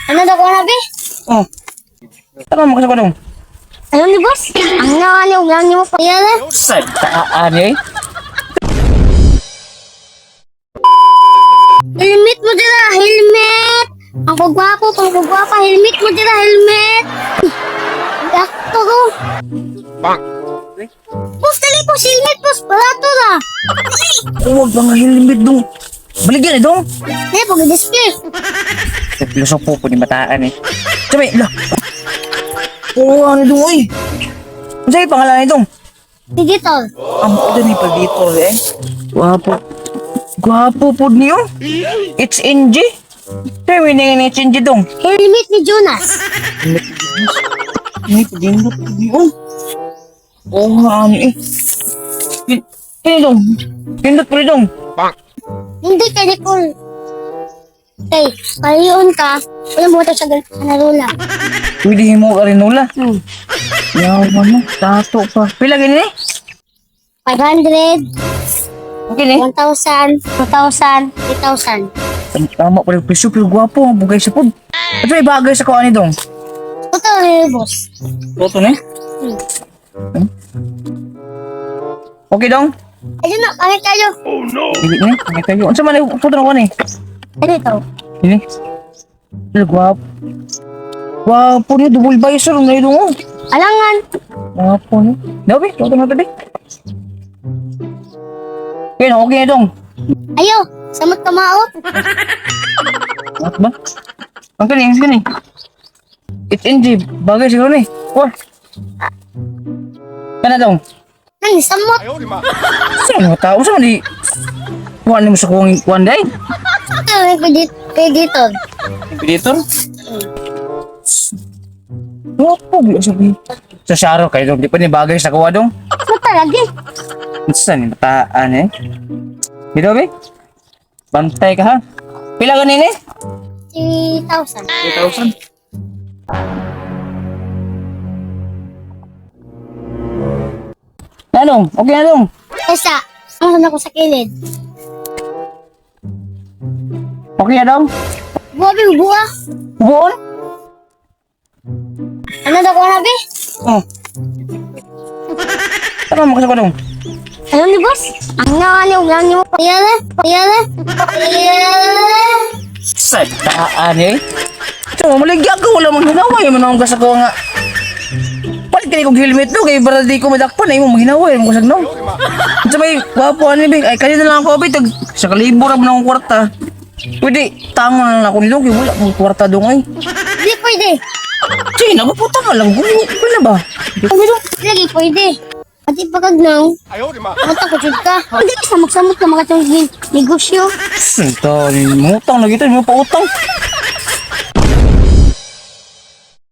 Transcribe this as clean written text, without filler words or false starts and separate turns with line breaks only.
Ano daw ko na, be?
Oh. Tama mo kasi ko dong.
Ano ni boss? Ang nga ni ulan niyo pa. Yan.
Sa taan eh.
Helmet mo dira, helmet. Ang kugwapo, ang kugwapa, helmet mo dira, helmet. Dakto ko.
Bonk.
Boss, dali po, helmet, boss. Barato na.
Huwag mga helmet dong. Baligyan eh dong.
Dali po, display.
Lusok po po ni bataan eh. Sabi, la. Oo, ano dong oy. Ano sa'yo pangalan nitong?
Digital.
Ang puto ni Paldito eh. Gwapo. Gwapo po niyo. It's NG. Sabi, may nga HNG dong.
Helmet ni Jonas.
Ay, pagindot po niyo. Oo nga, ano eh. Ano dong? Pindot po dong.
Bonk.
Hindi kay Nicole. Kay, paliyon ka, wala mo sa ganarula.
Pwede mo ka rin nula.
Hmm.
Yaw, ano? Tato pa. Pila ganyan eh?
500,
Okay ni?
1,000, 2,000, 3,000.
Tama pa rin presyo, pero gwapo ang bugay sa pod. At may bagay sa kuha ni dong.
Ito ni boss.
Toto ni?
Hmm.
Okay dong?
Ayun na, kami tayo.
Dili ni, okay kayo. Unsa man ang photo na kuha ni?
Ano ito?
Dili. Dili gwapo. Gwapo niyo, double visor na yun oh.
Alangan.
Gwapo niyo. Daw be, toto na to be. Okay na, okay na dong.
Ayo, samot kamaot.
What ba? Ang kani, ang kani. It's NG, bagay siguro ni. Wah. Kana dong.
Nang samot.
Saan mo tao? Saan mo di? Kuha mo sa kuwang kuwan day?
Ito ni predator.
Predator? Wapo, gila sabi. Sa Sharo, kayo dong, di pa ni bagay sa kuwa dong.
Ano talaga?
Saan ni bataan eh? Dito, be? Bantay ka ha? Pila ka nini?
3,000.
2,000. Anong? Okay na dong.
Esa, ang sana ko sa kilid.
Okay na dong?
Buwa, be, buwa.
Buon?
Ano daw ko na, be?
Oh. Tama mo kasi ko dong.
Ano ni boss? Ang nga ni ulan niyo pa. Yan, yan, yan.
Sa taan eh. So, maligya ka, wala mong hinaway. Manong ka sa ko nga. Palit kayo kong helmet no, kay para di ko madakpan ay mo mahinaway mo kasag no. Sa may gwapo ani be, ay kanina lang ako be tag sa kalibo ra man akong kwarta. Pwede tango na lang ako nito kay wala akong kwarta dong ay.
Hindi pwede.
Sige, naguputa ka lang. Wala ba?
Lagi pwede. Pati pagkagnaw, mata ko jud ka. Hindi ka samot-samot na makatong negosyo.
Santa, mutang lagi to, mo pa utang.